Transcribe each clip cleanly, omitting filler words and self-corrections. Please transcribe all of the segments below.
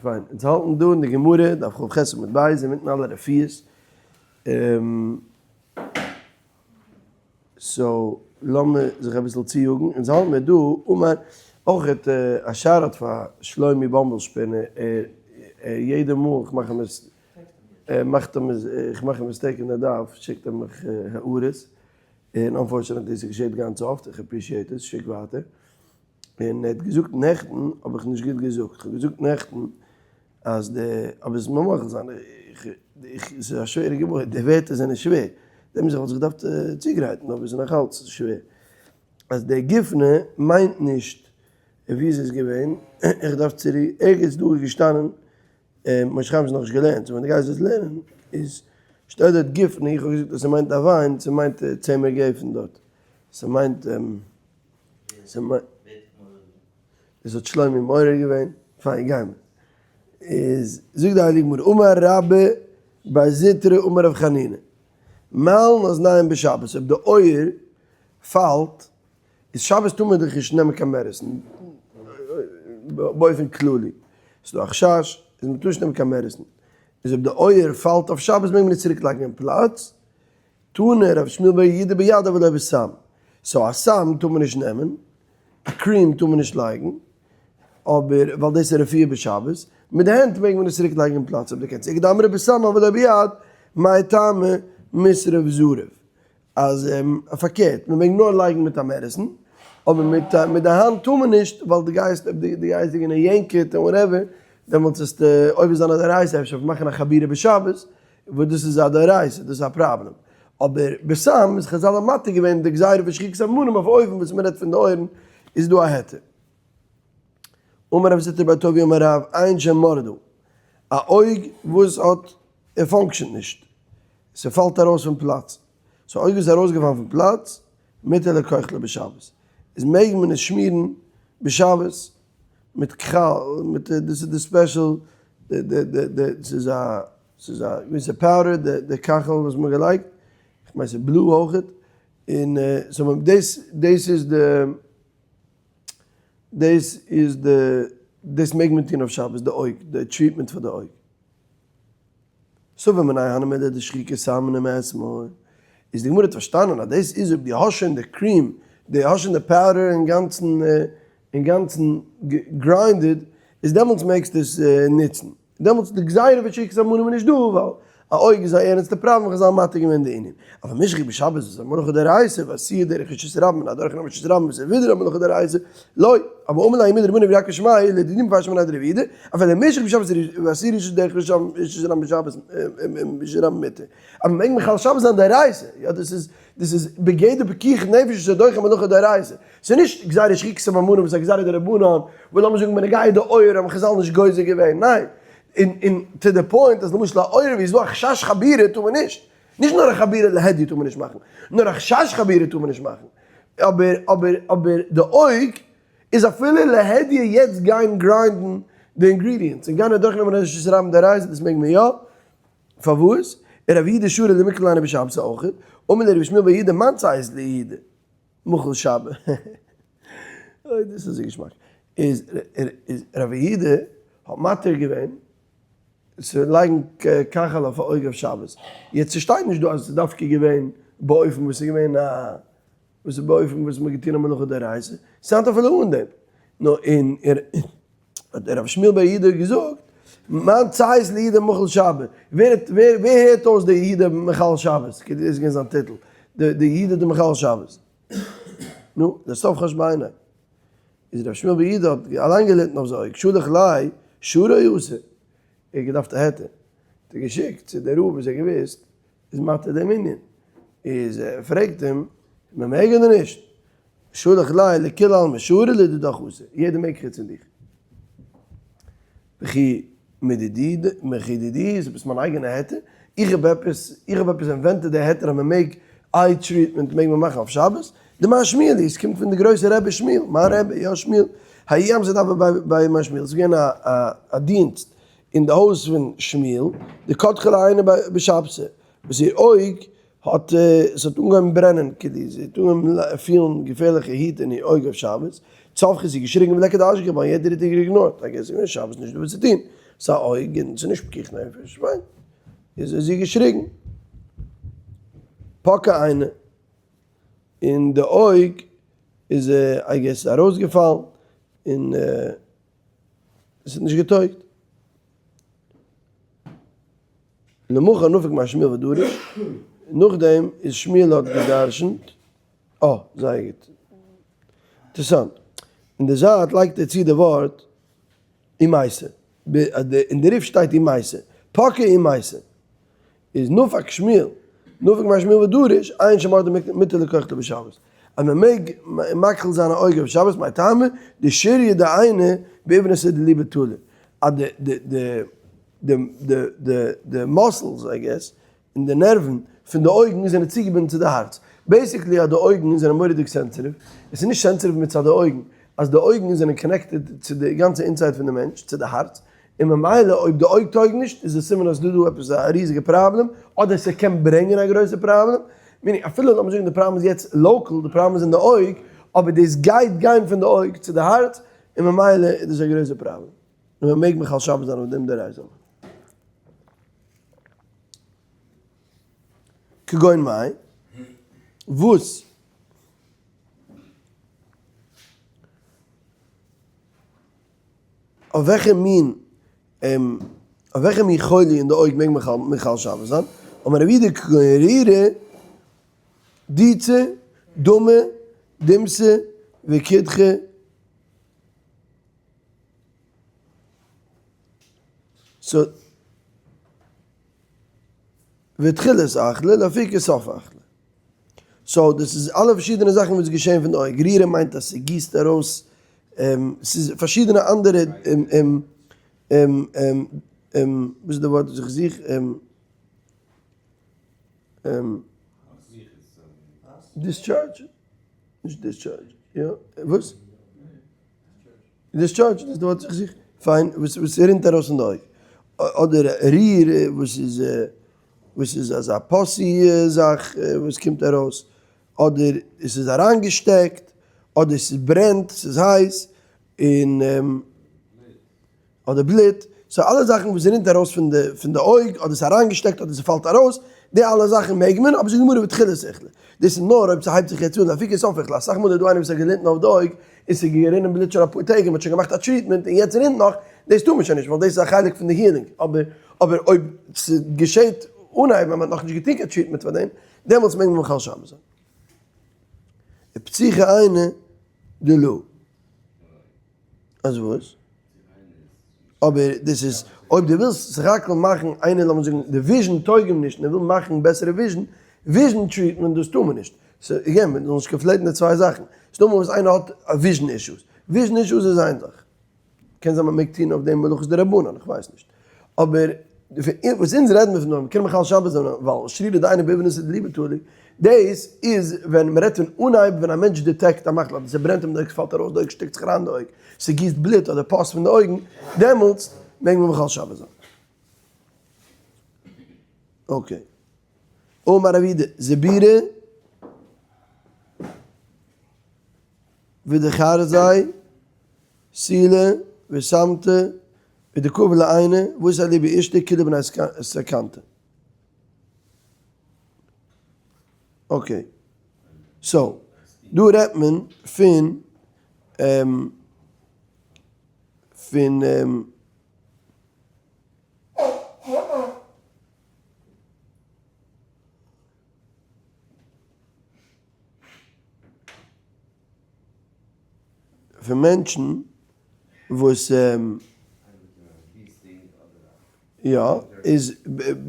פיין, אונז האלטן דא אין די גמרא, דף כ"ח עמוד ב', אינמיטן אלע רפואות, so לאמיר זיך אביסל צויאגן, אונז האלטן מיר דא, אמר, אויך א shout out פאר שלומי באמבלשפינער, ער יעדע מאל איך מאך א mis ער מאכט א איך מאך א mistake אין די דף שיקט ער מיך הערות, און unfortunately ס'געשעט גאנץ אפט, איך appreciate עס, שיק ווייטער. און ער האט געזאגט נעכטן האב איך נישט גוט געזאגט, איך האב געזאגט נעכטן אז די, אבער עס איז מיר מוחל זיין, איך, איך, עס איז א שווערע גמרא, די ווערטער זענען שווער, דעם איך וואלט זיך געדארפט צוגרייטן, אבער עס איז נאך אלץ שווער, אז די גופנא מיינט נישט ווי עס איז געווען, איך דארף צוריק, ערגעץ דא איז געשטאנען, משה חיים איז נאכנישט געלערנט, so ווען דו גייסט דאס לערנען איז שטייט דארט גופנא, איך האב געזאגט אז ס'מיינט א וויין, ס'מיינט צמר גפן דארט, ס'מיינט. דאס האט שלומי מעורר געווען, פיין גיימער. איז זאגט די הייליגע גמרא, אמר רבה בר זוטרא אמר רב חנינא, מעלין אזניים בשבת, אויב די אויער פאלט, איז שבת טאר מען דאך נישט נעמען קיין medicine, באופן כללי, ס'איז דא א חשש, איז מען טאר נישט נעמען קיין medicine, איז אויב די אויער פאלט אויף שבת מעג מען עס צוריק לייגן אין פלאץ, תנא רבי שמואל בר יהודה ביד אבל לא בסם, so א סם טאר מען נישט נעמען, א cream טאר מען נישט לייגן, אבער ווייל דאס איז רפואה בשבת, מיט די הענט מעג מען עס צוריק לייגן אין פלאץ אויב דו קענסט, איכא דאמרי בסם אבל לא ביד, מאי טעמא מישרף זריף, אז פארקערט מען מעג נאר לייגן מיט א medicine, אבער מיט מיט די האנט טאר מען נישט ווייל דו גייסט אויב דו גייסט ליגן אין יענקעט און whatever, דעמאלטס וועסטו עובר זיין א דאורייתא אפשר אויף מאכן א חבורה בשבת, וואס דאס איז א דאורייתא, דאס איז א פראבלעם. אבער בסם איז חזל האבן מתיר געווען די גזירה פון שחיקת סממנים אויף אויבן וואס מ'רעדט פון די אויערן איז דא א היתר. אמר רב זוטרא בר טוביה אמר רב עין שמרדה, א אויג וואס האט ער function ט נישט, ס'פאלט ארויס פון פלאץ, so אויג איז ארויסגעפאלן פון פלאץ, מותר לכחלה בשבת, איז מעג מען עס שמירן בשבת מיט כחל, מיט דאס איז די special, די די די די ס'איז א ס'איז א געוויסע powder די די כחל וואס מ'האט געלייגט, כ'מיין ס'איז blue אויכעט, און so מ'האט דאס דאס איז די דאס איז די דאס מעג מען טון אויף שבת די אויג די treatment פאר די אויג. סבר מיניה הני מילי דשחיקת סממנים מאתמול, איז די גמרא האט פארשטאנען אז דאס איז אויב דו האסט שוין די cream, דו האסט שוין די powder אינגאנצן אינגאנצן געגריינדעד, איז דעמאלטס מעגסטו עס נוצן, דעמאלטס די גזירה פון שחיקת סממנים איז נישט דא, ווייל א אויג איז א ערנסטע פראבלעם, חזל מתיר געווען די ענין. אבל מישחק בשבת איז א מלאכה דאורייתא, ועשיה דרך רשות הרבים און אדורכנעמען רשות הרבים איז ווידער א מלאכה דאורייתא, לא, אבער אמר ליה מידי רבנן רבי יעקב שמעי' לדידי מפרש מיניה דרבי יהודה, אפילו מישחק בשבת ועשיה דרך רשות הרבים בשבת רשות הרבים מותר. אבער מעג מחלל שבת זיין דאורייתא, יא דאס איז דאס איז בגדר פיקוח נפש וואס איז דוחה מלאכה דאורייתא, ס'איז נישט גזירה שחיקת סממנים וואס איז א גזירה דרבנן, וואס לאמיר זאגן בנוגע די אויער האבן חזל נישט גוזר געווען, ניין, און און to the point אז למשל א אויער ווי איז דא א חשש חבורה טאר מען נישט, נישט נאר א חבורה להדיא טאר מען נישט מאכן, נאר א חשש חבורה טאר מען נישט מאכן, אבער אבער אבער די אויג איז אפילו להדיא יעצט גיין grind ן די ingredients און גיין אדורכנעמען רשות הרבים דאורייתא דאס מעג מען יא, פארוואס? רב יהודה שרא למיקל ליינען בשבת אויך, אמר ליה רבי שמואל בר יהודה מאן ציית ליהודה מחלל שבת. אוי דאס איז אזוי געשמאק. איז רב יהודה האט מתיר געווען צו לייגן כחל אויף א אויג אויף שבת. יעצט ס'שטייט נישט דא אז ס'איז דווקא געווען באופן וואס איז געווען א וואס איז באופן וואס מ'האט געטון א מלאכה דאורייתא, ס'היינט אפילו אן דעם. נו און האט רבי שמואל בר יהודה געזאגט, מאן ציית ליהודה מחלל שבת, ווער האט ווער ווער הערט אויס די יהודה מחלל שבת, כאילו דאס איז געווען זיין טיטל, די די יהודה די מחלל שבת. נו, דער סוף חש בעיני. איז רבי שמואל בר יהודה האט אליין געליטן אויף זיין אויג, שלח ליה שרי אסור, ער האט געדארפט א היתר, האט ער געשיקט צו דער רב וואס ער האט געוואוסט איז מתיר דעם ענין, איז ער פרעגט אים, מען מעג אדער נישט? שלח ליה לכולי עלמא שרי לדידך אסור, יעדער מעג חוץ פון דיך. וכי מדידי וכי דידי איז עפעס מיין אייגענע היתר? איך האב עפעס איך האב עפעס invented די היתר אז מען מעג eye treatment מעג מען מאכן אויף שבת? דמר שמואל היא, עס קומט פון די גרויסע רבי שמואל, מיין רבי, יא שמואל, ההיא אמתא דהוה בי מר שמואל, עס איז געווען א א דינסט אין די הויז פון שמואל, דקדחה לה עינא בשבתא, וואס איר אויג האט עס האט אנגעהויבן ברענען כדי זי האט אנגעהויבן פילן געפערליכע heat אין איר אויג אויף שבת, צווחא זי געשריגן וליכא דאשגח בה, יעדער האט איר ignore ט, I guess ס'איז געווען שבת נישט דא וואס צו טון. ס'איז א אויג און ס'איז נישט פיקוח נפש, פיין. איז זי געשריגן. פקע עיניה. און די אויג איז I guess ארויסגעפאלן און עס האט נישט געטויגט. למחר נפק מר שמואל ודרש, נאכדעם איז שמואל האט געדרשנט, אה, זייער גוט, אינטערעסאנט, אין די זייט לייגט ער צו די ווארט ומתה, אין די רי"ף שטייט ומתה, פקע ומתה, איז נפק שמואל, נפק מר שמואל ודרש, עין שמרדה מותר לכחלה בשבת, אז מען מעג מכחיל זיין א אויג אויף שבת, מאי טעמא, דשריא דעינא באיבנתא דליבא תלי, אז די די די די די די muscles I guess, און די נערוון פון די אויגן זענען צוגעבינדן צו די הארץ. Basically אז די אויגן זענען מורא'דיג sensitive, עס איז נישט sensitive מצד די אויגן, אז די אויגן זענען connected צו די גאנצע inside פון די מענטש, צו די הארץ, און ממילא אויב די אויג טויג נישט איז א סימן אז ס'דא דא עפעס א ריזיגע פראבלעם, אדער ס'קען ברענגען א גרויסע פראבלעם, meaning אפילו לאמיר זאגן די פראבלעם איז יעצט local, די פראבלעם איז אין די אויג, אבער דאס גייט גיין פון די אויג צו די הארץ, און ממילא איז דאס א גרויסע פראבלעם, און מ'מעג מחלל שבת זיין אויף דעם דאורייתא. כגון מאי? וואס? אויף וועלכע מין אויף וועלכע מין חולי אין די אויג מעג מען מחלל שבת זיין? אמר רב יהודה כגון רירא דיצה דמא דומתא וקידחא so ותחילת אכלה לאפוקי סוף אכלה. So דאס איז אלע פארשידענע זאכן וואס געשען פון די אויג. רירא מיינט אז ס'גיסט ארויס, ס'איז פארשידענע אנדערע וואס איז די ווארט וואס איך זוך? Discharge? נישט discharge, יא, וואס? Discharge, דאס איז די ווארט וואס איך זוך. פיין, וואס וואס רינט ארויס פון די אויג. אדער ריר וואס איז וואס איז אזא pus-y זאך וואס קומט ארויס. אדער עס איז אריינגעשטעקט, אדער עס ברענט, עס איז הייס, און אדער בלוט, so אלע זאכן וואס רינט ארויס פון די פון די אויג, אדער ס'איז אריינגעשטעקט אדער ס'פאלט ארויס, די אלע זאכן מעג מען, אבער זאגט די גמרא ותחילת אכלה, דאס איז נאר אויב ס'הייבט זיך יעצט אן, לאפוקי סוף אכלה, אסאך מאל איז דא איינער וואס האט געליטן אויף די אויג, און ס'איז גערינען בלוט שוין אפאר טעג און מ'האט שוין געמאכט א treatment און יעצט רינט נאך, דאס טאר מען שוין נישט ווייל דאס איז א חלק פון די healing, אבער אבער אויב ס'געשעט אנהייב ווען מ'האט נאכנישט געטון קיין treatment פאר דעם, דעמאלטס מעג מען מחלל שבת זיין. ופציחא עינא דלא. אז וואס? אבער דאס איז אויב דו ווילסט סך הכל מאכן איינער לאמיר זאגן די vision טויג אים נישט און ער וויל מאכן בעסערע vision, vision treatment דאס טאר מען נישט. So again מען זאל נישט conflate ן די צוויי זאכן. ס'דא אמאל וואס איינער האט vision issues. Vision issues איז איין זאך. קען זיין מען מעג טון אויף דעם מלאכות דרבנן, איך ווייס נישט. אבער וואס אונז רעדן מיר פון דא, מ'קען מחלל שבת זיין ווייל שרירא דעינא באיבנתא דליבא תלי, דאס איז ווען מ'רעדט פון אנהייב ווען א מענטש detect ט א מחלה, אדער ס'ברענט אים די אויג, ס'פאלט ארויס די אויג, שטעקט זיך אריין די אויג, ס'גיסט בלוט אדער pus פון די אויגן, דעמאלטס מעג מען מחלל שבת זיין. Okay. אמר רב יהודה, זיבורא ודחרזאי סילא וסמתא ודכאב לעינא, וואס איז אליבא אשתו כולהו בני סכנתא. Okay. So, דא רעדט מען פון פון פון מענטשן וואס יא איז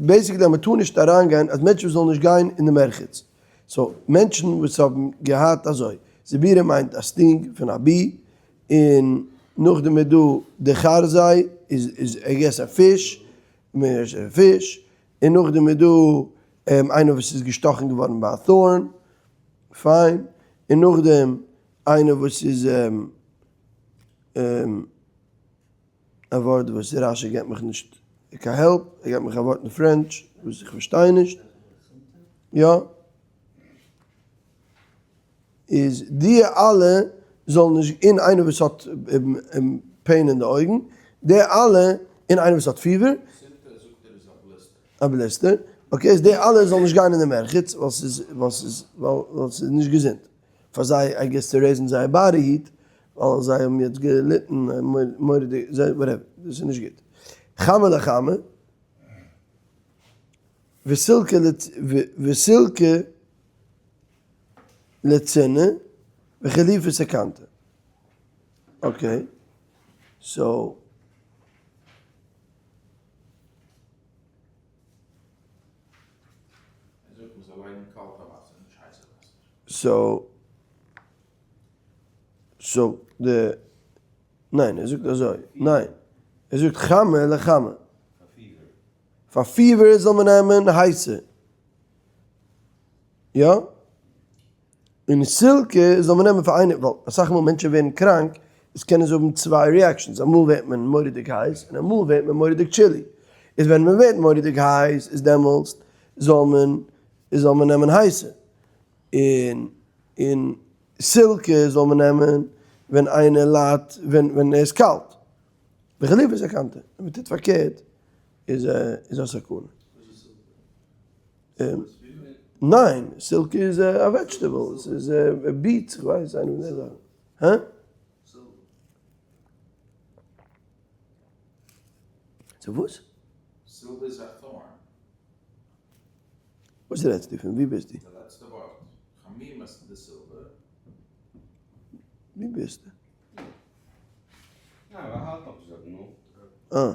basically אז מ'טאר נישט אריינגיין אז מענטשן זאלן נישט גיין אין די מרחץ so מענטשן וואס האבן געהאט אזוי זיבורא מיינט א sting פון א bee און נאכדעם איז דא די חרזי איז איז I guess א פיש פיש און נאכדעם איז דא איינער וואס איז געשטאכן געווארן ביי א thorn פיין און נאכדעם איינער וואס איז א ווארט וואס רשי געבט מיך נישט קיין help, ער געבט מיך א ווארט אין French וואס איך פארשטיי נישט, יא, איז די אלע זאלן נישט, און איינער וואס האט pain אין די אויגן, די אלע. און איינער וואס האט fever. א blister, okay, איז די אלע זאלן נישט גיין אין די מרחץ ווייל ס'איז ווייל ס'איז ווייל ס'איז נישט געזונט פאר זיי I guess צו raise ן זייער body heat ווייל זיי האבן יעצט געליטן מורא'דיג whatever דאס איז נישט גוט. חמה לחמה וסילקא וסילקא לצינה וחליפא סכנתא. okay so. So so די ניין ער זאגט אזוי ניין ער זאגט חמה לחמה פאר fever זאל מען נעמען הייסע יא? און סילקע זאל מען נעמען פאר איינער, ווייל אסאך מאל מענטשן ווערן קראנק, איז קענען זיי האבן צוויי reactions, אמאל ווערט מען מורא'דיג הייס, און אמאל ווערט מען מורא'דיג chilly, איז ווען מען ווערט מורא'דיג הייס איז דעמאלסט זאל מען זאל מען נעמען הייסע, און און סילקע זאל מען נעמען ווען איינער ליידט ווען ווען ער איז קאלט, וחליפא סכנתא, ווען מען טוט פארקערט איז איז א סכנה. ניין, סילקע איז א vegetable, ס'איז beets, איך ווייס איינע פון די זאכן. הא? ס'איז וואס? סילווער איז א thorn. וואס רעדסטו פון? ווי ביסטו? די לעצטע ווארט. חמימות די סילווער. ווי ביסטו? אה.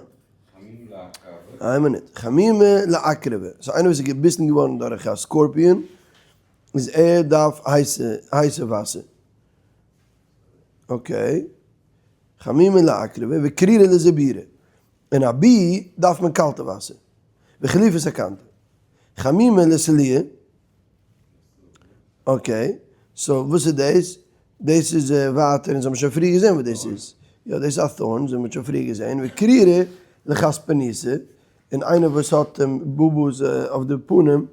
איין מינוט. חמימא לעקרבא. so איינער וואס איז געביסן געווארן דורך א scorpion, איז ער דארף הייסע הייסע וואסער. okay. חמימא לעקרבא וקרירא לזיבורא. און א bee דארף מען קאלטע וואסער. וחליפא סכנתא. חמימא לסלועה. okay, so וואס איז דאס? דאס איז ווייטער, אונז האבן שוין פריער געזען וואס דאס איז. יא, דאס איז א thorn, אונז האבן שוין פריער געזען. וקרירא לחספניתא, און איינער וואס האט בובוס אויף די פנים,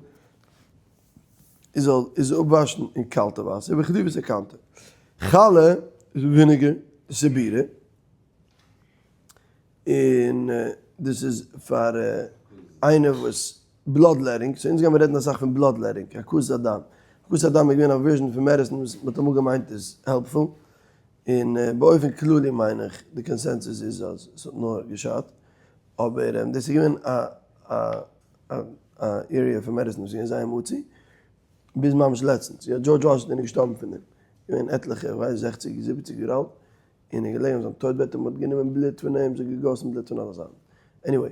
זאל איז אפוואשן אין קאלטע וואסער, וחליפא סכנתא. חלא איז vinegar, לסיבורא. און דאס איז פאר איינער וואס bloodletting, so אונז גיימיר רעדן אסאך פון bloodletting, הקזת הדם, הקזת הדם איז געווען א version פון medicine וואס מ'האט אמאל געמיינט איז helpful, און באופן כללי מיין איך די consensus איז אז עס האט נאר געשאדט, אבער דאס איז געווען א א א area פון medicine וואס איז געווען זייער מצוי, ביז ממש לעצטנס, יא דזשארדזש וואשינגטאן איז געשטארבן פון דעם, געווען עטליכע איך ווייס זעכציג זיבעציג יאר אלט, און ער איז געלעגן אויף זיין טויט בעט און מען האט גענומען בלוט פון אים, זיך געגאסן בלוט פון אלע זייטן. anyway,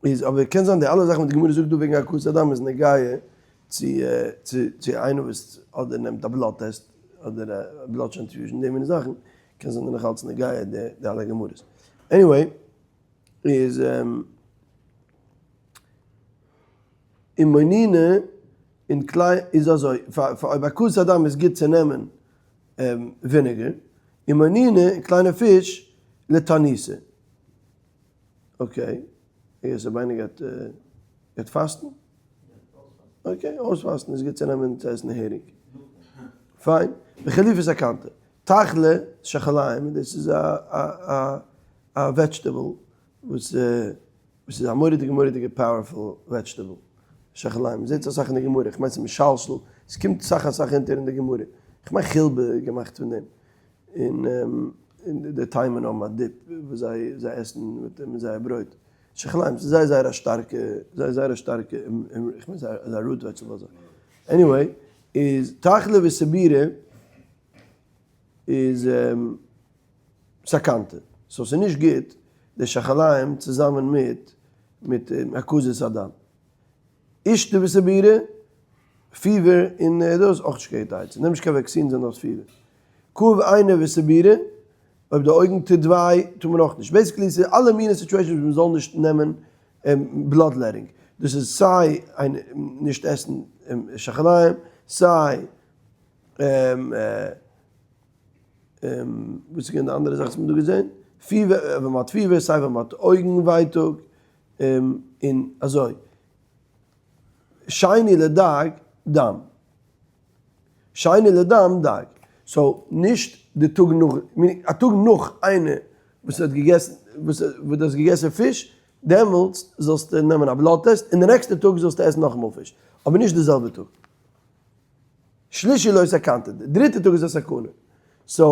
איז אבער קען זיין די אלע זאכן וואס די גמרא זאגט דא וועגן הקזת הדם איז נוגע צו צו צו איינער וואס אדער נעמט א blood test אדער א blood transfusion די מיני זאכן, קען זיין נאך אלץ נוגע די די אלע גמרות. anyway, איז ומונינא און קליין איז אזוי, פאר פאר אויב הקזת הדם איז גוט צו נעמען vinegar, ומונינא, קליינע פיש, לתעניתא. okay, איך guess אויב איינער גייט גייט פאסטן? okay, אויספאסטן איז גוט צו נעמען צו עסן הערינג. פיין. וחליפא סכנתא. תחלי שחליים, דאס איז א א א vegetable וואס וואס איז א מורא'דיגע מורא'דיגע powerful vegetable, שחליים, מ'זעט עס אסאך אין די גמרא, כ'מיין ס'איז משלשל, ס'קומט אסאך אסאך אונטער אין די גמרא, כ'מיין חילבה איז געמאכט פון דעם, און און די תימן'ער האבן א dip וואס זיי זיי עסן מיט מיט זייער ברויט, שחליים, ס'איז זייער זייער א שטארקע, זייער זייער א שטארקע, כ'מיין ס'איז א root vegetable אזוי, anyway, איז תחלי וסיבורא איז. סכנתא. so ס'איז נישט גוט די שחליים צוזאמען מיט מיט הקזת הדם. אישתא וסיבורא, fever און דאס אויך נישט קיין גוטע עצה. נעם נישט קיין vaccines ווען דו האסט fever. כאב עינא וסיבורא, אויב די אויגן טוט וויי טאר מען אויך נישט. basically ס'איז אלע מיני situations וואס מ'זאל נישט נעמען bloodletting. דאס איז סיי נישט עסן שחליים, סיי וואס איז געווען די אנדערע זאך וואס מ'האט דא געזען? fever, ווען מ'האט fever, סיי ווען מ'האט אויגן ווייטאג, און אזוי. שני לדג דם. שני לדם דג. so, נישט די טאג נאך, א טאג נאך איינער וואס האט געגעסן. וואס דו האסט געגעסן פיש, דעמאלטס זאלסטו נעמען א blood test, און די נעקסטע טאג זאלסטו עסן נאכאמאל פיש, אבער נישט די זעלבע טאג. שלישי לא סכנתא, די דריטע טאג איז א סכנה. so,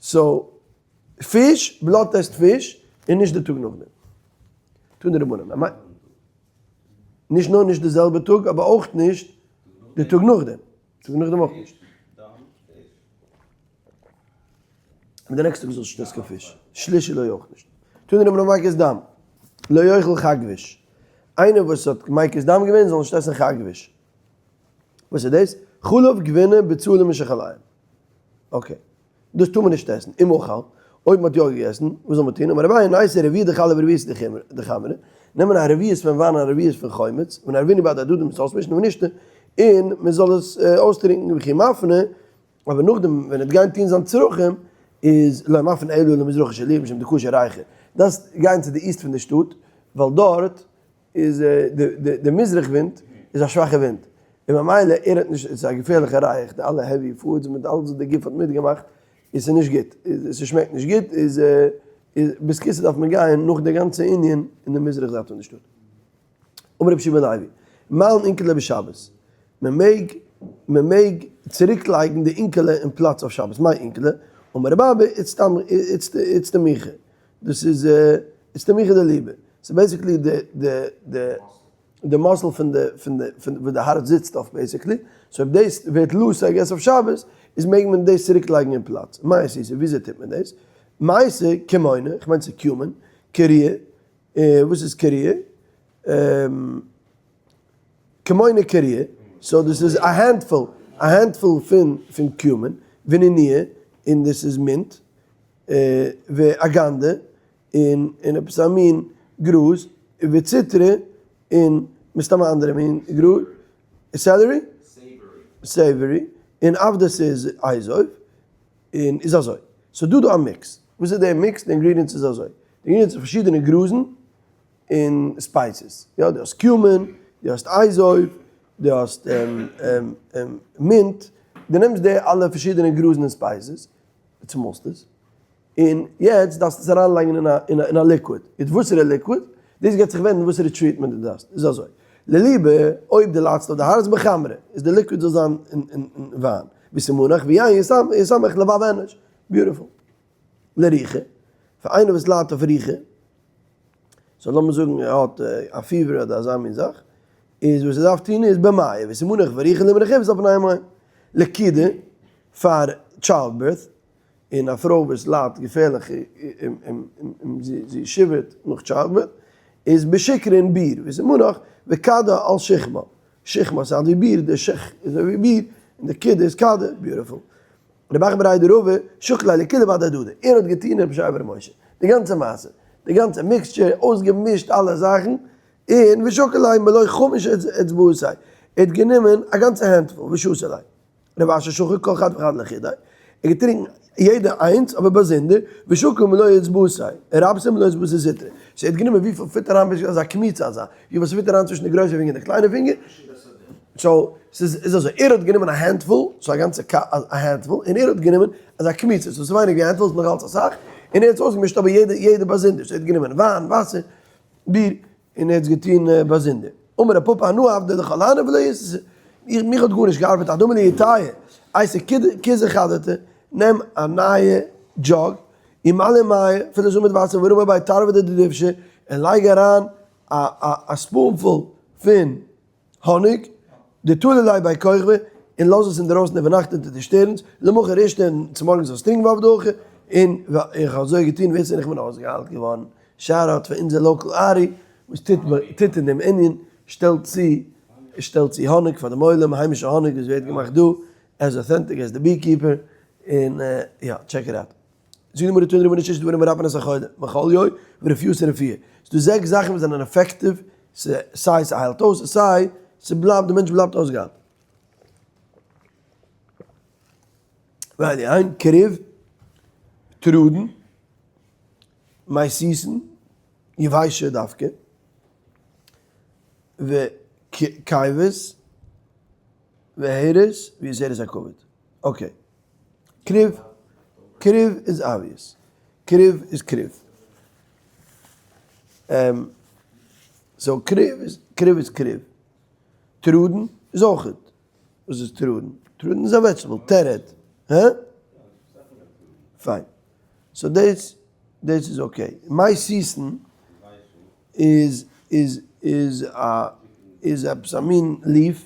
so, פיש, blood test פיש, און נישט די טאג נאכדעם. תנו רבנן. נישט נאר נישט די זעלבע טאג, אבער אויך נישט די טאג נאכדעם. טאג נאכדעם אויך נישט. און די נעקסטע טאג זאלסטו נישט עסן קיין פיש. שלישי לא אויך נישט. תנו רבנן מקיז דם. לא יאכל חגביש. איינער וואס האט מקיז דם געווען זאל נישט עסן חגביש. וואס איז דאס? חלב גבינה בצלים משחליים. okay. דאס טאר מען נישט עסן. אם אכל, אויב מען האט יא געגעסן, וואס זאל מען טון? אמר אביי, ניתי רביעא דחלא ורביעא דחמרא, נעמען א רביעית פון וויין און א רביעית פון חומץ, ונערבינהו בהדי הדדי מ'זאל אויסמישן ונשתי, און מען זאל עס אויסטרינקען וכי מפנה, אבער נאכדעם ווען ער וועט גיין טון זיין צרכים, איז לא מפנה אלא למזרחה של עיר משום דקשה ריחא, דארפסט גיין צו די east פון די שטאט, ווייל דארט איז די מזרח ווינט איז א שוואכע ווינט, און ממילא ער האט נישט, עס איז א געפערליכע ריח, די אלע heavy foods מיט אלעס וואס די גוף האט מיטגעמאכט, איז ס'נישט גוט, איז ס'שמעקט נישט גוט, איז בית הכסא דארף מען גיין נאך די גאנצע ענין אין די מזרח זייט פון די שטאט. אמר רבי שמעון לוי, מעלין אונקלי בשבת, מען מעג מען מעג צוריק לייגן די אונקלי אין פלאץ אויף שבת, מאי אונקלי? אמר רבי אבא, איצטמיכא, דאס איז איצטמיכא דליבא, ס'איז basically די די די די muscle פון די פון די פון וואס די הארץ זיצט אויף basically, so אויב דאס ווערט loose I guess אויף שבת, איז מעג מען דאס צוריק לייגן אין פלאץ, מאי עשית, וויאזוי טוט מען דאס? מייתי כמונא, כ'מיין ס'איז cumin, קריא, וואס איז קריא? כמונא קריא, so דאס איז א handful, א handful פון פון cumin, וניניא, און דאס איז mint, ואגנדא, און און עפעס א מין גראז, וציטרא, און מסתם א אנדערע מין גראז, celery? savory, און עבדות איז אזוב, און איז אזוי, ס'איז דא דא א mix, וואס איז די מיקס? די ingredients איז אזוי, די ingredients איז פארשידענע גראזן און spices, יא דו האסט cumin, דו האסט אזוב, דו האסט mint, דו נעמסט די אלע פארשידענע גראזן און spices, דו צומאלסט עס, און יעצט דארפסטו עס אריינלייגן אין א אין א liquid, יעצט וואסערע liquid? דאס גייט זיך ווענדן וואסערע treatment דו דארפסט, איז אזוי, לליבא, אויב דו ליידסט אויף די הארץ בחמרא, איז די liquid זאל זיין אין וויין, וסימנך ויין ישמח לבב אנוש, beautiful. לרוחא, פאר איינער וואס ליידט אויף רוחא, so לאמיר זאגן ער האט א פיבער אדער אזא מין זאך, איז וואס ער דארף טון איז במיא, וסימנך ורוחא לימרח על פני המים. לקידה, פאר childbirth, און א פרוי וואס ליידט געפערליך און זי שיווערט נאך childbirth, איז בשכרא אין ביר, וסימנך וכדה על שכמה, שכמה איז אזוי ווי ביר, די שכ איז אזוי ווי ביר, און די קידה איז כדה, beautiful. רב אחא בריה דרבא, שקל ליה לכולהו בהדי הדדי, ער האט געטון רבי ישעי' בר' משה, די גאנצע מעשה, די גאנצע mixture, אויסגעמישט אלע זאכן, און ושקל ליה מלא חמש אצבעתי, ער האט גענומען א גאנצע handful, ושתה ליה. רב אשי שחק כל חד וחד לחודיה, ער האט געטרינקן יעדע איינס אבער באזונדער, ושקל מלא אצבעתיה, רבתא מלא אצבעתיה זוטרא, so ער האט גענומען וויפיל fit אריין ביז אזא קמיצה אזא, ווי וואס fit אריין צווישן די גרויסע פינגער און די קליינע פינגער, so ס'איז אזוי, ער האט גענומען א handful, so א גאנצע א handful, און ער האט גענומען אזא קמיצה, so ס'איז ווייניג ווי א handful, ס'איז נאך אלץ אסאך, און ער האט עס אויסגעמישט אבער יעדע יעדע באזונדער, so ער האט גענומען וויין, וואסער, ביר, און ער האט עס געטון באזונדער. אמר רב פפא אנא עבדי לכל הני ולא איתתא, איך מיך האט גארנישט געארבעט אדמה ליתיה, אייתי כוזא חדתא, נעם א נייע jug, ומלי מיא, פיל עס אן מיט וואסער ורמי ביה תרוודא דדובשא, און לייג אריין א א spoonful פון האניג, דתלי ליה בי כוכבא, און לאז עס אינדערויסן איבערנאכט אונטער די שטערנס, למחר אשתי און צומארגנס זאלסט טרינקען ועבדא הכי, און איך האב אזוי געטון ואיתסי און איך בין אויסגעהיילט געווארן. shout out פאר אונזער local ארי וואס טוט טוט אין דעם ענין, שטעלט צו שטעלט צו האניג פאר דעם עולם, היימישע האניג וואס ווערט געמאכט דא, as authentic as די beekeeper, און יא, check it out. זאגט די גמרא תנו רבנן ששה דברים מרפאין את החולה, מחליו ורפואתו רפואה. ס'דא זעקס זאכן וואס זענען effective, סיי ס'היילט אויס און סיי ס'בלייבט די מענטש בלייבט אויסגעהיילט. ואלו הן, כרוב, טרדן, מייסיסן, יבשה דווקא, וכבס, והרס, ויתרת הכבד. okay. כרוב, כרוב איז obvious. כרוב איז כרוב. So כרוב איז, כרוב איז כרוב. תרדין איז אויכעט. וואס איז תרדין? תרדין איז א vegetable, תרד. הא? פיין. So דאס, דאס איז okay. מי סיסין איז, איז, איז א, איז עפעס א מין leaf.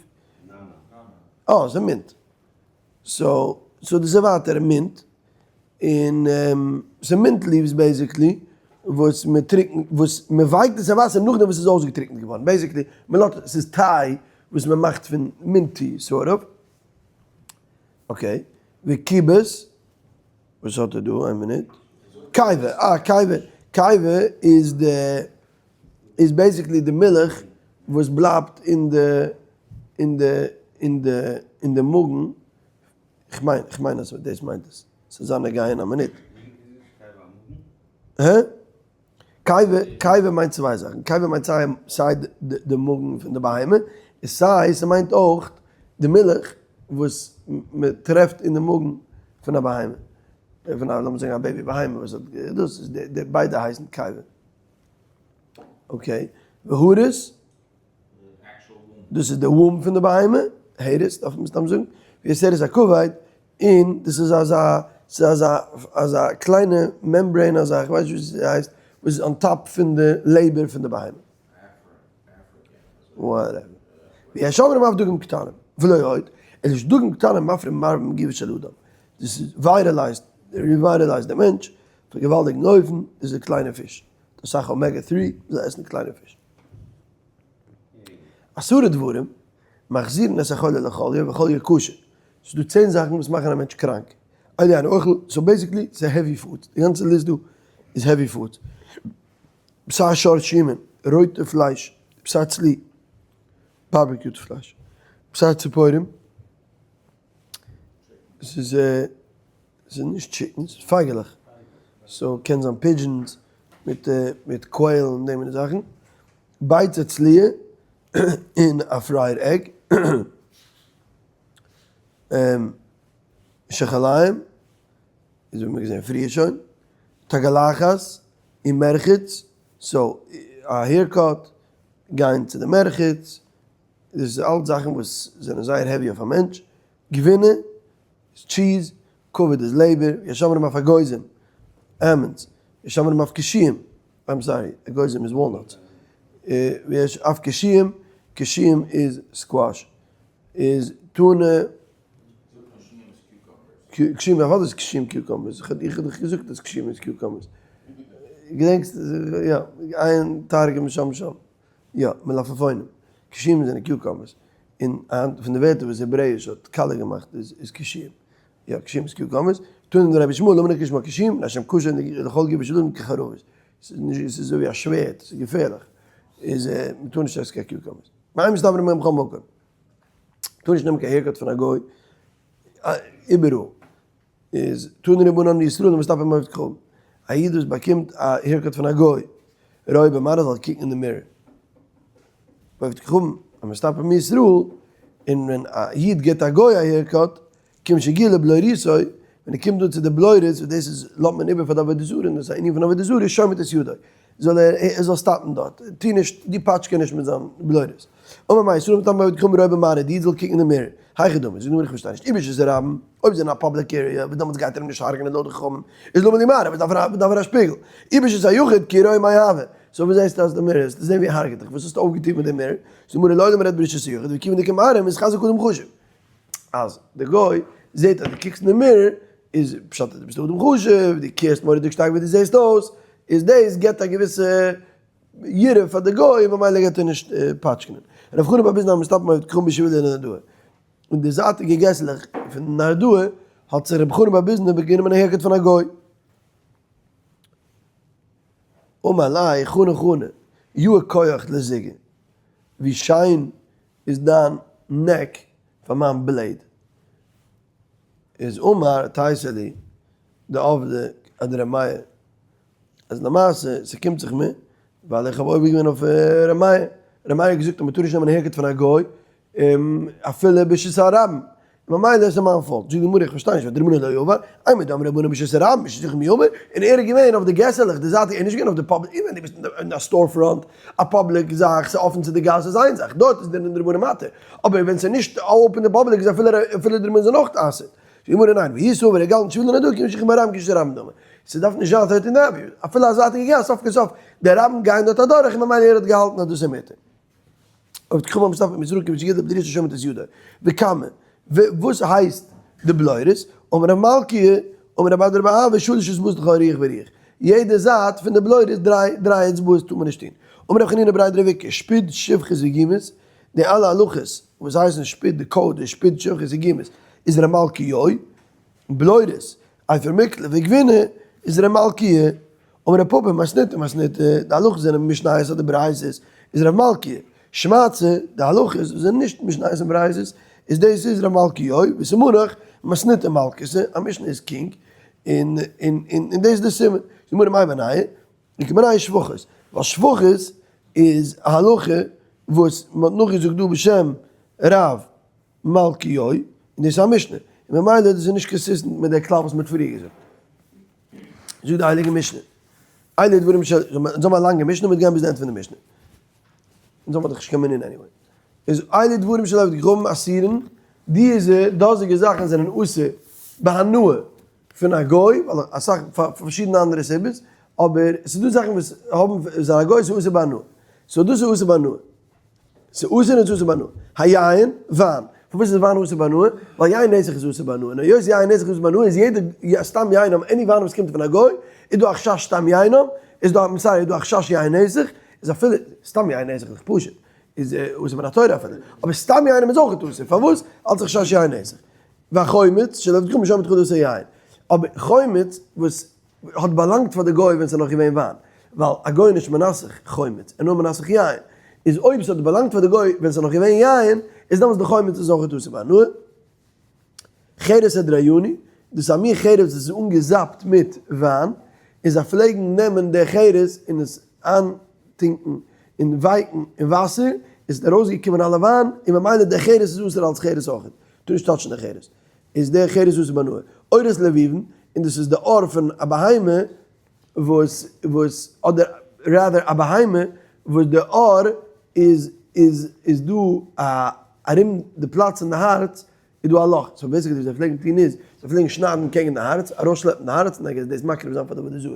אה, ס'איז mint. So, so דאס איז ווייטער mint. און ס'איז mint leaves basically וואס מען טריקנט, וואס מען ווייקט עס אין וואסער נאכדעם וואס ס'איז אויסגעטריקנט געווארן. Basically, מען לאזט, ס'איז טיי וואס מען מאכט פון mint tea sort of. Okay. וכבס, וואס האט ער דא? איין מינוט. קיבה, אה קיבה, קיבה איז די, איז basically די מילך וואס בלייבט אין די, אין די, אין די, אין די מאגן, כ'מיין, כ'מיין אז דאס מיינט עס. ס'זאל זיין נוגע אין א מינוט. הא? קיבה, קיבה מיינט צוויי זאכן. קיבה מיינט סיי סיי די מאגן פון די בהמה, און סיי ס'מיינט אויך די מילך וואס מ'טרעפט אין די מאגן פון א בהמה. פון א, לאמיר זאגן א baby בהמה וואס האט, דאס איז די, ביידע הייסן קיבה. Okay. והריס? דאס איז די womb פון די בהמה, הירס דארף מען מסתם זאגן, ויותרת הכבד, און דאס איז אזא, ס'איז אזא, אזא קליינע membrane אזא, איך ווייס נישט ווי ס'הייסט, וואס איז on top פון די לעבער פון די בהמה. Whatever. ויש אומרים אף דגים קטנים, ולא עוד, אלא שדגים קטנים מפרים ומרבים בגופו של אדם. דאס איז vitalized, revitalized די מענטש, אויף א געוואלדיגן אופן, דאס איז קליינע פיש. אסאך omega three, מ'זאל עסן קליינע פיש. עשרה דברים מחזירין את החולה לחליו וחליו קשה, ס'איז דא 10 זאכן וואס מאכן א מענטש קראנק, אלו הן אוכל, so basically ס'איז heavy food, די גאנצע list דא איז heavy food, בשר שור שומין, רויטע פלייש, בשר צלי, barbecued פלייש, בשר ציפורים, ס'איז ס'איז נישט chickens, ס'איז פייגעלעך, so קען זיין pigeons מיט מיט quail און די מיני זאכן, ביצה צלויה און א fried egg, שחליים, איז ווי מ'האט געזען פריער שוין, תגלחת און מרחץ, so א haircut, גיין צו די מרחץ, דאס איז אלץ זאכן וואס זענען זייער heavy אויף א מענטש, גבינה איז cheese, כבד איז לעבער, יש אומרים אף אגוזים, almonds, יש אומרים אף קישואים, I'm sorry, אגוזים איז walnuts, ויש אף קישואים, קישואים איז squash, איז תנא, קישואים אוודאי איז קישואים cucumbers, איך האב דיך געזאגט אז קישואים איז cucumbers, געדענקסט? יא, עיין תרגום שם שם. יא, מלפפונים. קישואים זענען cucumbers. און היינט פון די ווערטער וואס העברעאיש האט קאלע געמאכט איז קישואים. יא, קישואים איז cucumbers. תנא דרבי ישמעאל, למה נקרא שמה קישואים? מפני שהן קשות לכל גופו של אדם כחרבות. ס'איז נישט, ס'איז אזוי ווי א שווערד, ס'איז געפערליך. איז מ'טאר נישט עסן קיין cucumbers. ואין מסתפרים בהם בכל מקום. מ'טאר נישט נעמען קיין haircut פון א גוי איבעראל. איז תנו רבנן לישראל המסתפר מעובד כוכבים, א איד וואס באקומט א haircut פון א גוי, רואה במראה זאל קוקן אין די mirror. עובד כוכבים המסתפר מישראל, און ווען א איד גיבט א גוי א haircut, כיון שהגיע לבלוריתו, ווען ער קומט אן צו די בלורית, וואס דאס איז לאזט מען איבער פאר די עבודה זרה, און דאס איז א ענין פון עבודה זרה, שומט את ידו, זאל ער ער זאל stop ן דארט, טו נישט, דו פאטשקע נישט מיט זיין בלורית. אמר מר ישראל המסתפר מעובד כוכבים רואה במראה, די איד זאל קוקן אין די mirror, היכי דמי, זאגט די גמרא איך פארשטיי נישט, אי ברשות הרבים, אויב זענען א public area, וואס דעמאלטס גייט ער אים נישט הרג'נען לויט די חכמים, איז למה לי מראה, וואס דארף ער וואס דארף ער א שפיגל, אי ברשות היחיד כי רואה מאי הוי, so וואס זעסטו אז די mirror, וועסטו זען ווי ער הרג'עט דיך, וואס האסטו אויפגעטון מיט די mirror, זאגט די גמרא לעולם רעדט ברשות היחיד, וכיוון דקא מראים איז חזי כאדם חשוב. אז די גוי זעט אז דו קוקסט אין די mirror, איז פשט אז דו ביסט אדם חשוב, דו care סט מורא'דיג שטארק ווי דו זעסט אויס, איז דאס געבט א געוויסע יראה פאר די גוי, ממילא גייט ער נישט פאטשקענען. רב חנא בר ביזנא המסתפר מעובד כוכבים בשולי נהרדעא. אין די זייטיגע געסלעך פון נהרדעא האט זיך רב חנא בר ביזנא גענומען א haircut פון א גוי. אמר ליה חנא חנא, יאה כוח לזיגא, ווי שיין איז דיין neck פאר מיין blade. איז אמר תיתי לי דעבדא אדר' מאיר אז למעשה ס'קומט זיך מיר ווייל איך האב עובר געווען אויף ר' מאיר, ר' מאיר האט געזאגט אז מ'טאר נישט נעמען א haircut פון א גוי אפילו ברשות הרבים. ממילא איז עס מיין fault. זאגט די גמרא איך פארשטיי נישט, ודרבנן לא עבר, אימר דאמרי רבנן ברשות הרבים, ברשות יחיד מי אמר, און ער איז געווען אויף די געסעלעך, די זייט, ער איז נישט געווען אויף די public, even ווען דו ביסט אין א store front, א public זאך, ס'איז אפן צו די גאס איז איין זאך, דארט איז דער דרבנן מתיר, אבער ווען ס'איז נישט open די public איז אפילו אפילו דרבנן זענען אויך אסור. זאגט די גמרא ניין, והוא סבר ער געהאלטן שבילי נדרים כמשיחין ברבים כרשות הרבים דמי, ס'דארף נישט זיין 13 avenue, אפילו א זייטיגע גאס, סוף כל סוף די רבים גייען דארט אדורך און ממילא ער האט געהאלטן אז דאס איז מותר. אויב תחום המסתפק מישראל כיוון שגידל בדרישת שומט את ידו. וכמה, וואס הייסט די בלורית? אמר רב מלכיה, אמר רב אדא רבי אהבה, שלש אצבעות לכל רוח ורוח. יעדע זייט פון די בלורית דריי אצבעות טאר מען נישט טון. אמר רב חנינא בריה דרב איקא, שפוד שפחות וגומות, די אלע הלכות וואס הייסן שפוד די coat די שפוד שפחות וגומות איז ר' מלכי', בלורית, אפר מקלה וגבינה איז ר' מלכי', אמר רב פפא מתניתא מתניתא, די הלכות זענען משניות אדער ברייתות, איז ר' מלכי', שמעתתא, די הלכות וואס זענען נישט משניות און ברייתות, איז דאס איז ר' מלכי', וסימנך, מתניתא מלכתא, א משנה איז king, און און און דאס איז די סימן, גמרא מאי בינייהו, איכא בינייהו שפחות, ווייל שפחות איז א הלכה וואס מען האט נאכגעזאגט דא בשם ר' מלכי', און דאס איז א משנה, און ממילא דאס איז נישט consistent מיט די כלל וואס מען האט פריער געזאגט. זאגט די הייליגע משנה, אלו דברים של, אונז האבן א לאנגע משנה, מ'וועט גיין ביז די end פון די משנה. אונז האבן דאך נישט קיין מנין anyway. איז אלו דברים של עובדי כוכבים אסורין, דיזע דאזיגע זאכן זענען אסור בהנאה פון א גוי, ווייל אסאך פאר פארשידענע אנדערע סיבות, אבער ס'איז דא זאכן וואס האבן, זענען א גוי ס'איז אסור בהנאה. so דאס איז אסור בהנאה. ס'איז אסור און ס'איז אסור בהנאה. היין, וויין. פארוואס איז וויין אסור בהנאה? ווייל יין נסך איז אסור בהנאה. און היות יין נסך איז אסור בהנאה איז יעדע סתם יינם, any וויין וואס קומט פון א גוי, איז דא א חשש סתם יינם, איז דא, sorry, איז דא א חשש יין נסך, איז אפילו, סתם יין נסך איז דאך פשוט, איז אסור מן התורה אפילו. אבער סתם יינם איז אויך אסור. פארוואס? אלץ א חשש יין נסך. והחומץ, של עובד כוכבים משם תחילת היין. אבער חומץ וואס האט באלאנגט פאר די גוי ווען ס'איז נאך געווען וויין, ווייל א גוי איז נישט מנסך חומץ, ער נאר מנסך יין, איז אויב ס'האט באלאנגט פאר די גוי ווען ס'איז נאך געווען יין, איז דעמאלטס די חומץ איז אויך אסור בהנאה. חרס אדריוני, דאס איז א מין חרס וואס איז אנגעזאפט מיט וויין, און זיי פלעגן נעמען די חרס און עס איינטונקן און ווייקן אין וואסער, איז ארויסגעקומען אלע וויין, און ממילא די חרס איז אסור אלס חרס אויך, טאר נישט touch ן די חרס. איז דער חרס אסור בהנאה. עורות לביבין, און דאס איז די עור פון א בהמה וואס וואס אדער rather א בהמה וואס די עור איז איז איז דא א ארום די פלאץ אין די הארץ איז דא א לאך, so basically וואס זיי פלעגן טון איז זיי פלעגן שניידן קעגן די הארץ, ארויסשלעפן די הארץ און I guess דאס מקריב זיין פאר די עבודה זרה,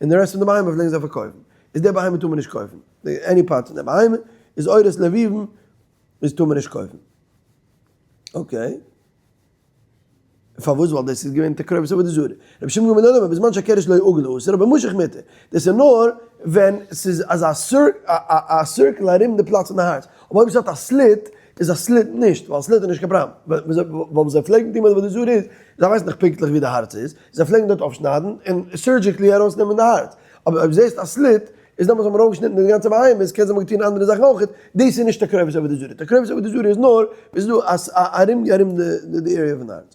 און די רעסט פון די בהמה פלעגן זיי פארקויפן, איז די בהמה טאר מען נישט קויפן, any part פון די בהמה איז עורות לביבין איז טאר מען נישט קויפן. okay. פארוואס? ווייל דאס איז געווען תקרובת עבודה זרה. רבי שמעון גמליאל אומר בזמן שהקרש לא עגול אסור אבער משוך מותר. דאס איז נאר ווען ס'איז אזא א circle ארום די פלאץ פון די הארץ. אבער אויב ס'האט א slit איז א slit נישט, ווייל slit איז נישט קיין פראבלעם. ווייל וואס זיי פלעגן טון ביי די עבודה זרה איז, זיי ווייסן דאך פונקטליך ווי די הארץ איז, זיי פלעגן דארט אויפשניידן און surgically ארויסנעמען די הארץ. אבער אויב זעסט א slit איז דעמאלטס האט מען אויפגעשניטן די גאנצע בהמה, עס קען זיין מ'האט געטון אנדערע זאכן אויך, דאס איז נישט תקרובת עבודה זרה, תקרובת עבודה זרה איז נאר ווען ס'איז דא א ארום ארום די area פון די הארץ.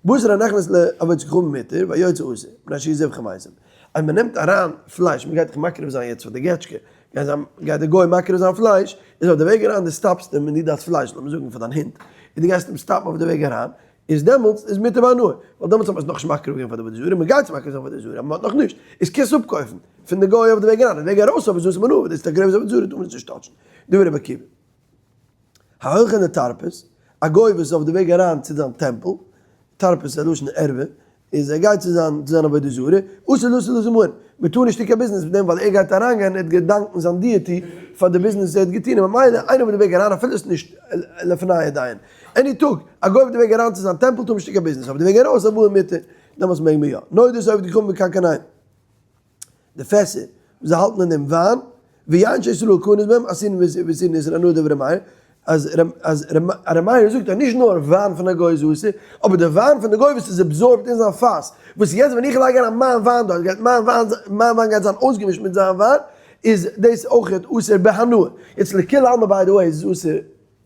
בשר הנכנס לעבודת כוכבים מותר והיוצא אסור, מפני שהוא זבחי מתים. אז מ'נעמט אריין פלייש, מ'גייט דאך מקריב זיין יעצט פאר די געטשקע, גייט זיין גייט די גוי מקריב זיין פלייש, איז אויף די וועג אריין דו stop סט אים און דו דארפסט פלייש לאמיר זאגן פאר דיין הונט, און דו גייסט אים stop ן אויף די וועג אריין, איז דעמאלטס איז מותר בהנאה, ווייל דעמאלטס האט מען עס נאכנישט מקריב געווען פאר די עבודה זרה, מען גייט עס מקריב זיין פאר די זרה, אבער מען האט נאכנישט, איז קענסט אפקויפן פון די גוי אויף די וועג אריין, די וועג ארויס אבער איז אסור בהנאה, ווייל דאס איז תקרובת עבודה זרה טאר מען עס נישט touch ן, דברי רבי עקיבא. ההולכין לתרפס, א גוי וואס איז אויף די וועג אריין צו זיין טעמפל, תרפס איז א לשון ערווה, איז ער גייט צו זיין צו זיין עבודה זרה, אסור לשאת עמהן, מען טאר נישט טון קיין ביזנעס מיט אים ווייל ער גייט אריינגיין ער וועט געדאנקן זיין deity פאר די ביזנעס ער האט געטון און ממילא איינער אויף די וועג אריין אפילו עס איז נישט לפני עדיין any טאג א גוי אויף די וועג אריין צו זיין טעמפל טאר נישט טון קיין ביזנעס אויף די וועג ארויס הבאין מותר דעמאלטס מעג מען יא נודות עובדי כוכבים וקנקניהם. די פעסער וואס זיי האלטן אין דעם וויין, ויין שישראל כנוס בהם, אסורין ואיסורן איסור הנאה דברי ר' מאיר, אז ר' מאיר זאגט אז נישט נאר וויין פון א גוי איז אסור, אבער די וויין פון די גוי וואס איז absorbed אין זיין פאס, וואס יעצט ווען איך לייג אריין מיין וויין דארט גייט מיין וויין מיין וויין גייט זיין אויסגעמישט מיט זיין וויין, איז דאס אויך אסור בהנאה. יעצט לכולי עלמא by the way איז עס אסור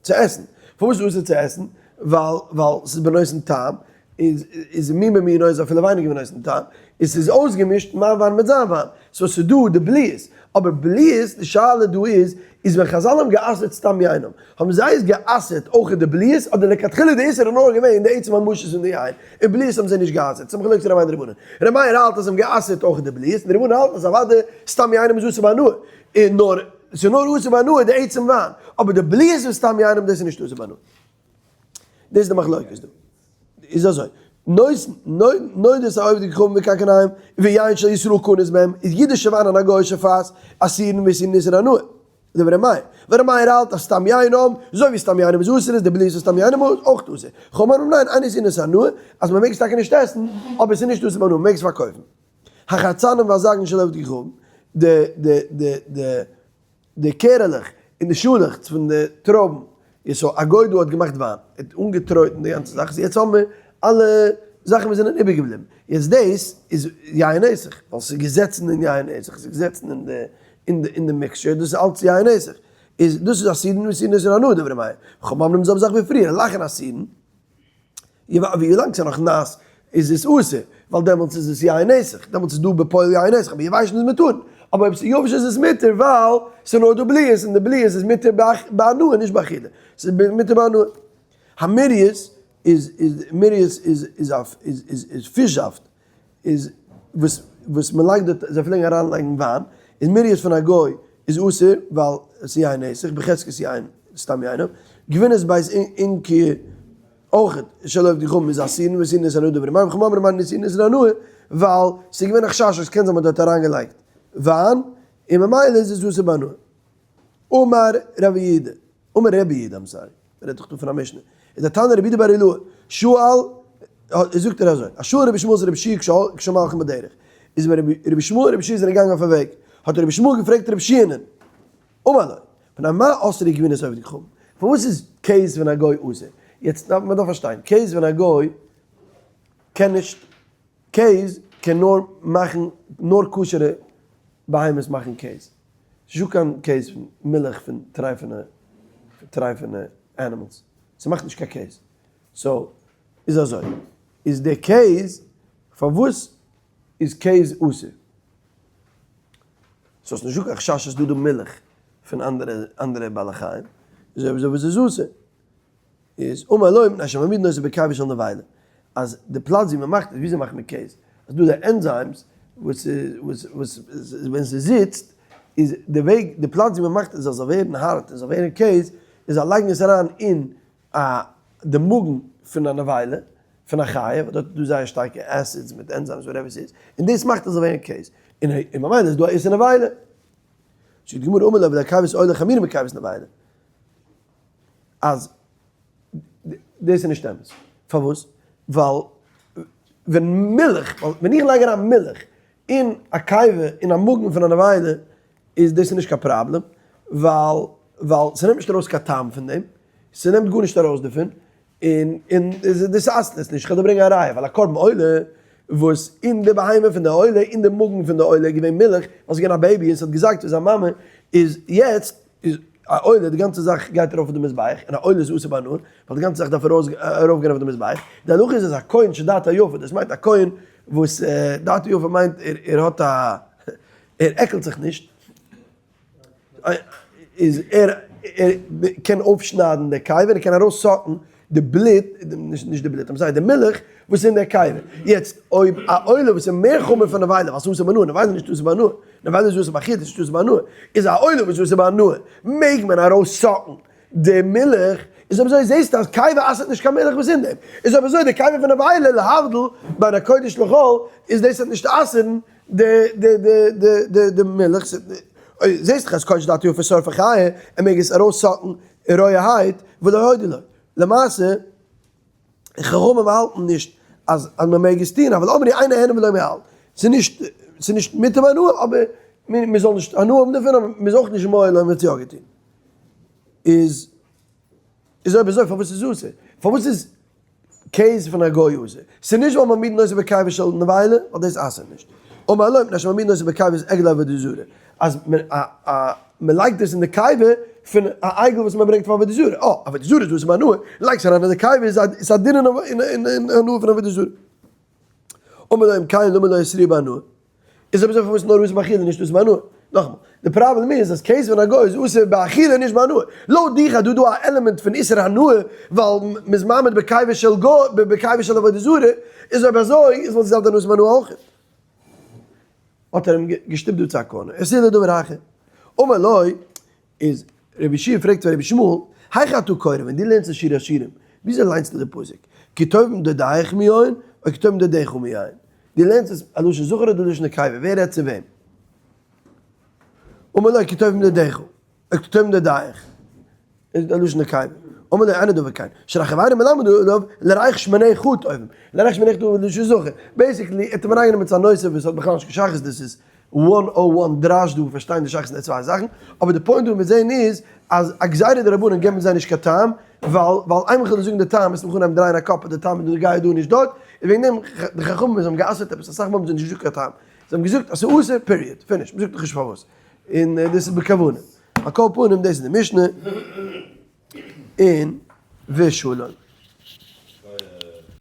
צו עסן. פארוואס איז אסור צו עסן? ווייל ווייל ס'איז בנותן טעם, איז איז מין במינו איז אפילו ווייניגער ווי נותן טעם, איז ס'איז אויסגעמישט מיין וויין מיט זיין וויין, so ס'איז דא די בליעות, אבער בליעות, די שאלה דא איז, איז ווען חזל האבן גע'אסר'ט סתם יינם, האבן זיי עס גע'אסר'ט אויך די בליעות, אדער לכתחילה די איסור איז נאר געווען אין די עצם ממשות פון די יין, און בליעות האבן זיי נישט גע'אסר'ט, ס'איז מחלוקת ר' מאיר און רבנן. ר' מאיר האלט אז זיי האבן גע'אסר'ט אויך די בליעות, און די רבנן האלטן אז אוודאי סתם יינם איז אסור בהנאה, און נאר, ס'איז נאר אסור בהנאה די עצם וויין, אבער די בליעות פון סתם יינם דאס איז נישט אסור בהנאה. דאס איז די מחלוקת דא. איז אזוי, נודעת העובדי כוכבים וקרקניים, ויין של ישראל כנוס בהם, איז אידישע וויין און א גוי'אישע פאס, אסורין ואיסורין איסור הנאה. דברי מאיר. ור' מאיר האלט אז סתם יינם, אזוי ווי סתם יינם איז אסור איז די בליעות פון סתם יינם אויך אסור. חכמים אומרים ניין, אין איסורין איסור הנאה, אז מען מעג עס טאקע נישט עסן, אבער עס איז נישט אסור בהנאה, מען מעג עס פארקויפן. החרצנים והזגין של עובדי כוכבים, די די די די די קערעלעך און די שאלעכץ פון די טרויבן, איז so א גוי דא האט געמאכט וויין, ער האט אנגעטרויטן די גאנצע זאך, so יעצט האבן מיר אלע זאכן וואס זענען איבערגעבליבן, יעצט דאס איז יין נסך, ווייל ס'איז געזעצן אין יין נסך, ס'איז געזעצן אין די אין די אין די mixture, דאס איז אלץ יין נסך, איז דאס איז אסורין ואיסורין איסור הנאה דברי מאיר, חכמים אומרים די זעלבע זאך ווי פריער, לחין אסורין. ווי לאנג ס'איז נאך נאס איז עס אסור, ווייל דעמאלטס איז עס יין נסך, דעמאלטס איז דא בפועל יין נסך, אבער יבש איז מותר, אבער אויב ס'איז יבש איז עס מותר ווייל ס'איז נאר דא בליעות און די בליעות איז מותר בהנאה נישט באכילה, ס'איז מותר בהנאה. המורייס איז איז מורייס איז איז איז איז פיש זאפט איז וואס וואס מ'לייגט דארט זיי פלעגן אריין לייגן וויין, איז מורייס פון א גוי איז אסור ווייל עס איז יין נסך בחזקת יין סתם יין, גבינת בית אונקיא אויך שלא עובדי כוכבים איז אסורין ואיסורין איסור הנאה דברי מאיר וחכמים אומרים אין איסורין איסור הנאה ווייל ס'איז געווען א חשש אז קען זיין מ'האט דארט אריינגעלייגט וויין און ממילא איז עס אסור בהנאה. אמר רבי יהודה, אמר רבי יהודה, I'm sorry, מ'רעדט דאך דא פון א משנה, איז א תנא רבי יהודה בר אילעאי, שאל, זאגט ער אזוי, השואל רבי ישמעאל את רבי יהושע כשהיו מהלכין בדרך, איז ווען רבי ישמעאל און רבי יהושע זענען געגאנגען אויף א וועג, האט רבי ישמעאל געפרעגט רבי יהושע'נען, אמר לו, מפני מה אסרו גבינת עובדי כוכבים, פארוואס איז קעז פון א גוי אסור? יעצט דארף מען דאך פארשטיין, קעז פון א גוי קען נישט, קעז קען נאר מאכן, נאר כשר'ע בהמות מאכן קעז, ס'נישט דא קיין קעז פון מילך פון טרייפענע טרייפענע animals, ס'מאכט נישט קיין קעז, so איז אזוי, איז די קעז, פארוואס איז קעז אסור? so ס'נישט דא קיין חשש אז ס'דא דא מילך פון אנדערע אנדערע בעלי חיים, איז אויב אזוי וואס איז אסור? איז אמר לו מפני שמעמידין אותו בקיבה של נבילה, אז די פלאץ ווי מ'מאכט עס, וויאזוי מאכט מען קעז? אז דא די enzymes וואס וואס וואס ווען ס'זיצט איז די וועג די פלאץ ווי מ'מאכט עס זאל זאל ווערן הארט און זאל ווערן קעז איז זיי לייגן עס אריין אין א די מאגן פון א נבילה פון א חיה ווייל דארט איז דא זייער שטארקע acids מיט enzymes whatever ס'איז און דאס מאכט עס זאל ווערן קעז און און ממילא איז דא א איסור נבילה. זאגט די גמרא אמר ליה קיבת עולה חמורה מקיבת נבילה אז דאס איז נישט אמת. פארוואס? ווייל ווען מילך, ווען איך לייג אריין מילך אין א קיבה אין א מאגן פון א נבילה איז דאס איז נישט קיין פראבלעם, ווייל ווייל ס'נעמט נישט ארויס קיין טעם פון דעם, ס'נעמט גארנישט ארויס דערפון, און און דאס אסר'ט עס נישט, כ'וועל דיר ברענגען א ראיה, ווייל א קרבן עולה וואס אין די בהמה פון די עולה, אין די מאגן פון די עולה איז געווען מילך, ווייל ס'איז געווען א baby און ס'האט געזייגט פון זיין מאמע, איז יעצט איז א עולה די גאנצע זאך גייט ארויף אויף די מזבח, און א עולה איז אסור בהנאה, ווייל די גאנצע זאך דארף ארויפגיין אויף די מזבח, די הלכה איז אז א כהן שדעתו יפה, דאס מיינט א כהן וואס דעתו יפה מיינט ער ער האט א ער עקלט זיך נישט, איז ער ער קען אויפשניידן די קיבה, ער קען ארויס suck ן די בלוט, נישט די בלוט, I'm sorry, די מילך וואס איז אין די קיבה. יעצט אויב א עולה וואס איז מער חמור פון נבילה, ווייל ס'איז אסור בהנאה, נבילה איז נישט אסור בהנאה, נבילה איז אסור באכילה, ס'איז נישט אסור בהנאה, איז א עולה וואס איז אסור בהנאה, מעג מען ארויס suck ן די מילך, איז אויב אזוי זעסטו אז קיבה אסר'ט נישט קיין מילך וואס אין דעם, איז אויב אזוי די קיבה פון נבילה להבדיל בין הקודש לחול, איז דאס וועט נישט אסר'ן די די די די די די מילך, זעסט דאך אז כהן שדעתו יפה שורפי חיה, ער מעג עס ארויס suck ן רויערהייט, ולא הודו לו. למעשה, חכמים האלטן נישט אז אז מען מעג עס טון, אבל אמרו אין נהנין ולא מועלין. ס'איז נישט, ס'איז נישט מותר בהנאה, אבער מען זאל נישט הנאה האבן דערפון, אבער מען איז אויך נישט מועל אויב מען האט עס יא געטון. איז איז אויב אזוי פארוואס איז אסור? פארוואס איז קעז פון א גוי אסור? ס'איז נישט ווייל מעמידין אותו בקיבה של נבילה, ווייל דאס אסר'ט נישט. אמר לו מפני שמעמידין אותו בקיבת עגל עבודה זרה. אז מען לייגט עס אין די קיבה פון א עגל וואס מען ברענגט פאר עבודה זרה. אה, עבודה זרה איז אסור בהנאה, לייגסט אריין אין די קיבה איז א דין אין הנאה פון עבודה זרה. אמר לו אם כן למה לא אסרוה בהנאה. איז אויב אזוי פארוואס נאר אסור באכילה נישט אסור בהנאה? נאכאמאל, די פראבלעם איז אז כתבן הגוי איז אסור באכילה נישט בהנאה. לויט דיך אז דא דא א עלעמענט פון איסור הנאה ווייל מ'איז מעמיד בקבר של גוי בקבר של עבודה זרה, איז אויב אזוי איז וואלט געזאלט הנאת בהנאה אויך. האט ער אים געשטופט דא צו א corner, עס איז לדבר אחר. אמר לו, איז רבי יהושע פרעגט פאר רבי ישמעאל, היכי אתה קורא, ווען דו לערנסט אין שיר השירים, וויאזוי ליינסטו די פסוק? כי טובים דודייך מיין, או כי טובים דודיך מיין? דו לערנסט עס א לשון זכר אדער לשון נקבה? ווער רעדט צו וועם? אמר לו כי טובים דודיך, או כי טובים דודייך, איז א לשון נקבה. אמר לו אין הדבר כן, שהרי חבירו מלמד עליו לריח שמניך טובים, לריח שמניך טובים איז לשון זכר. basically, ער האט אים אריינגענומען צו א נושא וואס האט בכלל נישט קיין שייכות, דאס איז one o one דרש דא פארשטיין די שייכות פון די צוויי זאכן, אבער די point דא מיר זעהן איז אז א גזירה דרבנן געבן זיי נישט קיין טעם, ווייל ווייל איינמאל כ'וועל דיר זאגן די טעם וועסטו מיך אנהייבן דרייען א קאפ אז די טעם איז דא גייער דא נישט דארט, און וועגן דעם די חכמים וואס האבן גע'אסר'ט עפעס אסאך מאל האבן זיי נישט געזאגט קיין טעם, זיי האבן געזאגט אז ס'איז אסור period, finish, מ'זאגט נאכנישט פארוואס, און דאס איז בכוונה. על כל פנים דאס איז די משנה, און ושלום.